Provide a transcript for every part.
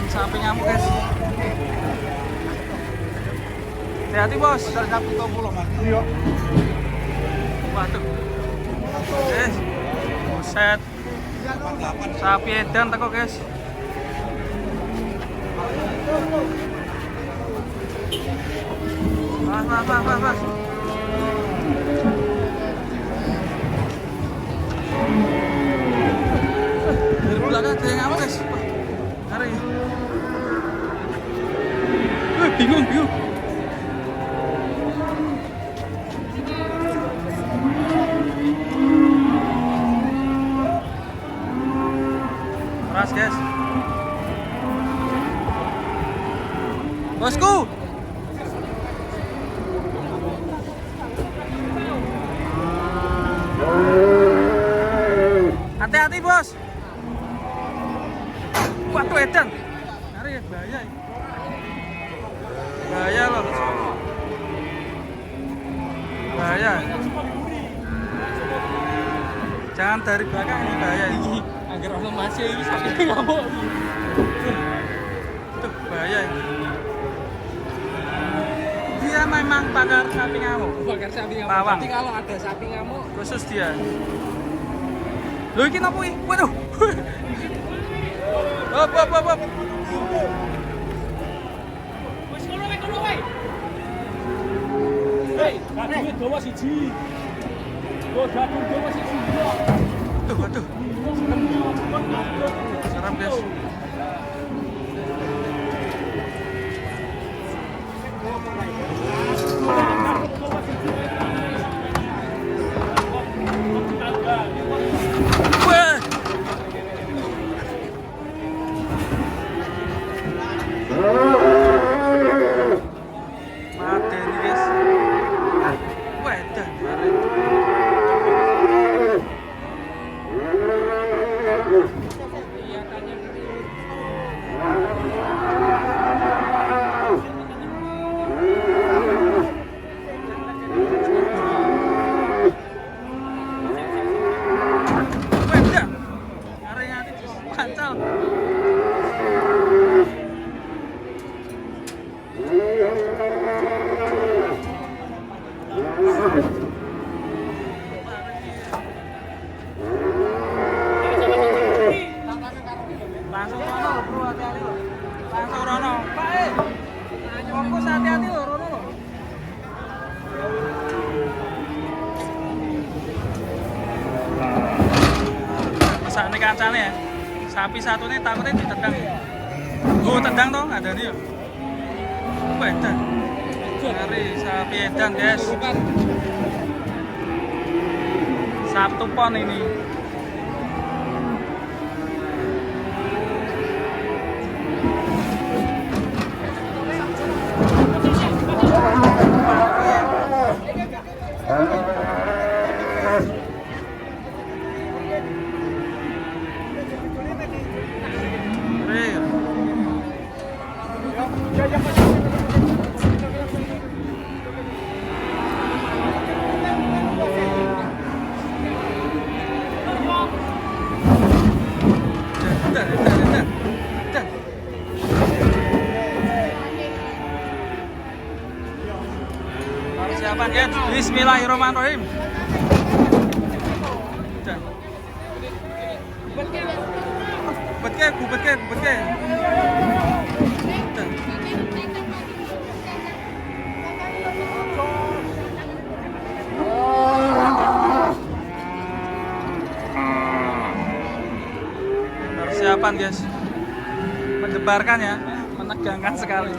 Sapi ngamuk, guys. Hati-hati, Bos. Sapi 70, Mas. Iya. Waduh. Guys. Buset. Sapi edan teko, guys. Mas, mas, mas, mas, mas. Dari belakang ada yang ngamuk, guys. Wah, ngeri. Wih, bingung, bingung. Keras, guys. Bosku. Hati-hati, Bos. Waduh, edan. Ngeri, bahaya. Bahaya loh. Bahaya. Jangan dari belakang, ini bahaya ini. Angger ono mase iki sapi ngamuk. Tuh, bahaya ini. Dia memang pakar sapi ngamuk. Bakar sapi ngamuk. Pawang. Jadi kalau ada sapi ngamuk, Khusus dia. Lho, iki napa iki? Waduh. Hop hop hop hop. Wis ngono wae, ngono wae. Hei, dadunge dawa siji. Oh, dadung dawa siji. Tuh, waduh. Serem, guys. Wah. Mati ini, guys. Wah, edan. Wah, edan. Ngeri ngati pancal. Langsung rono lho, Bro, hati-hati lho. Langsung rono. Pak, eh. Fokus, hati-hati lho, rono lho. Mesakne kancane ya. Sapi satu ini takutnya ditendang. Oh, tendang toh, ada nih. Wah, edan. Ngeri, sapi edan, guys. Sabtu Pon ini. Ngeri. Edan, edan, edan. Edan. Persiapan ya. Bismillahirrahmanirrahim. Edan. Gubetke, gubetke, gubetke. Edan. Persiapan, guys. Mendebarkan ya, menegangkan sekali.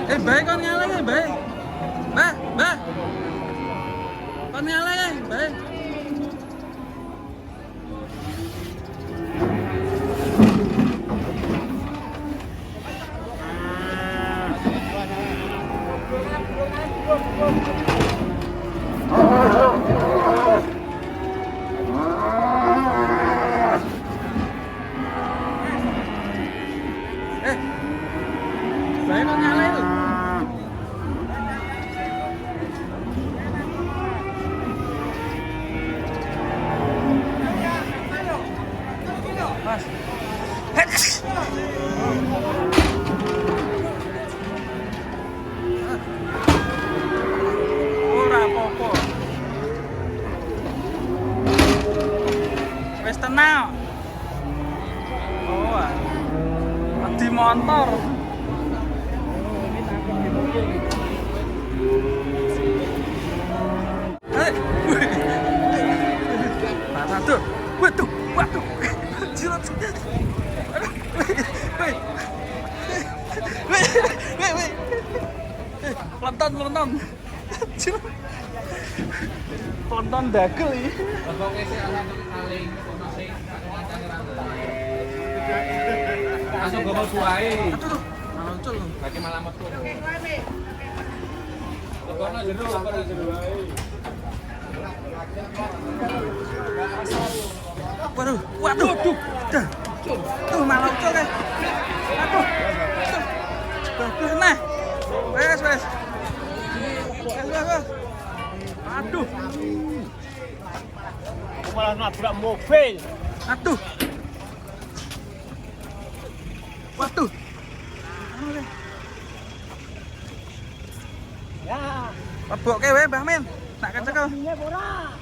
Eh, baik kon ngalih ya, baik. Mbah, mbah. Kon ngalih ya, baik. Eh. Baik kon ngalih itu. Kena. Oh. Di motor. Hei. Satu. Waduh, waduh. Jilat. Aduh. Wih. Wih. Wih, wih. Pelenton, pelenton. Jilat. Pelenton dagel iki. Langsung gowo buahe. Aduh, muncul. Bagi malah metu. Kono jero, kono jero wae. Waduh, waduh. Dah. Tuh malah muncul kan. Aduh. Tuh. Bablah nah. Wes, wes. Wes, wes, wes. Aduh. Aku malah nabrak mobil. Aduh. Waduh. Ya. Lebokke wae Mbah Min. Tak kecekel. Ini ora.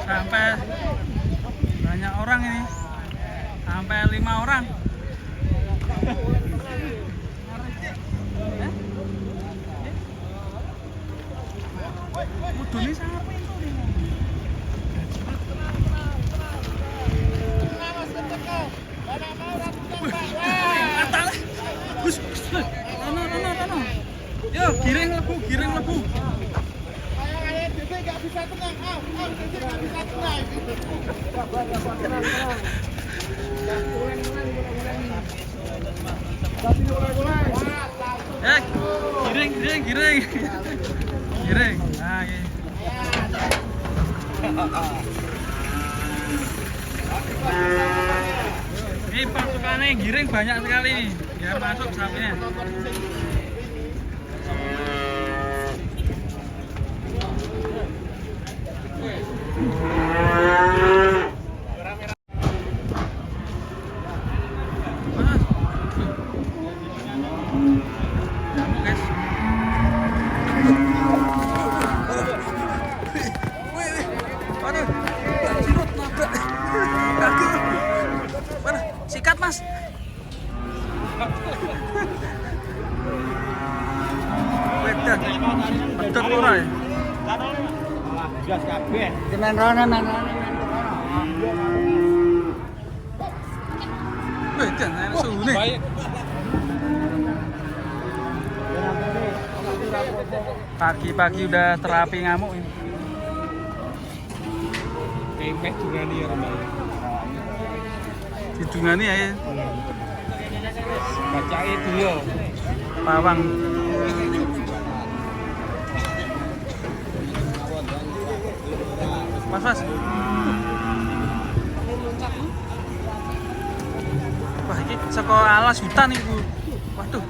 Sampai banyak orang ini. Sampai 5 orang. Mudune sampe itu nih. Rono, rono, rono. Yo, giring lebu, giring lebu. Kayak Dede nggak bisa tenang, Dede nggak bisa tenang. Giring, giring, giring. Giring. Nah, ini. Ini pasukannya giring banyak sekali nih. Biar masuk sapinya. Mas. Nyamuk, guys. Wih, wih. Waduh, jirut nabrak. Kaki. Mana? Sikat, Mas. Wedan. Pedot ora ya? Gas kabeh. Men rono, men rono. Wedan, enak suhune. Pagi-pagi udah terapi ngamuk ini. Kemeh durani ya Mbak. Didungani ya. Bacake dulu. Pawang. Mas, mas. Wah, ini saka alas hutan iku. Waduh.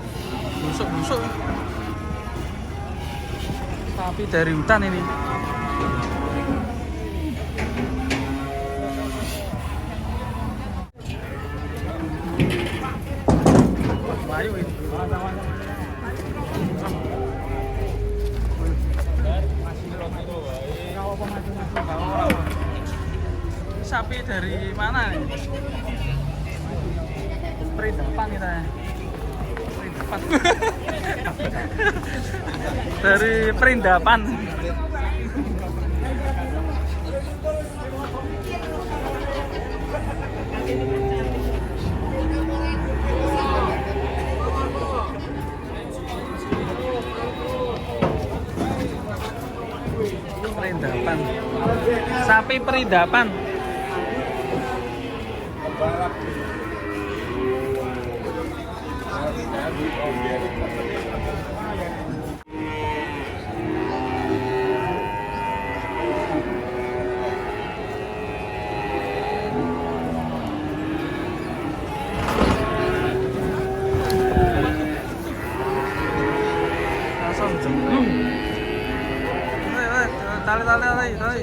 Busuk-busuk. Sapi dari hutan ini. Wah, ayo ini. Sapi dari mana nih? Perindapan kita ya. Perindapan. Dari Perindapan. Perindapan. Sapi Perindapan. Langsung jembrung. Tali tali tali tali.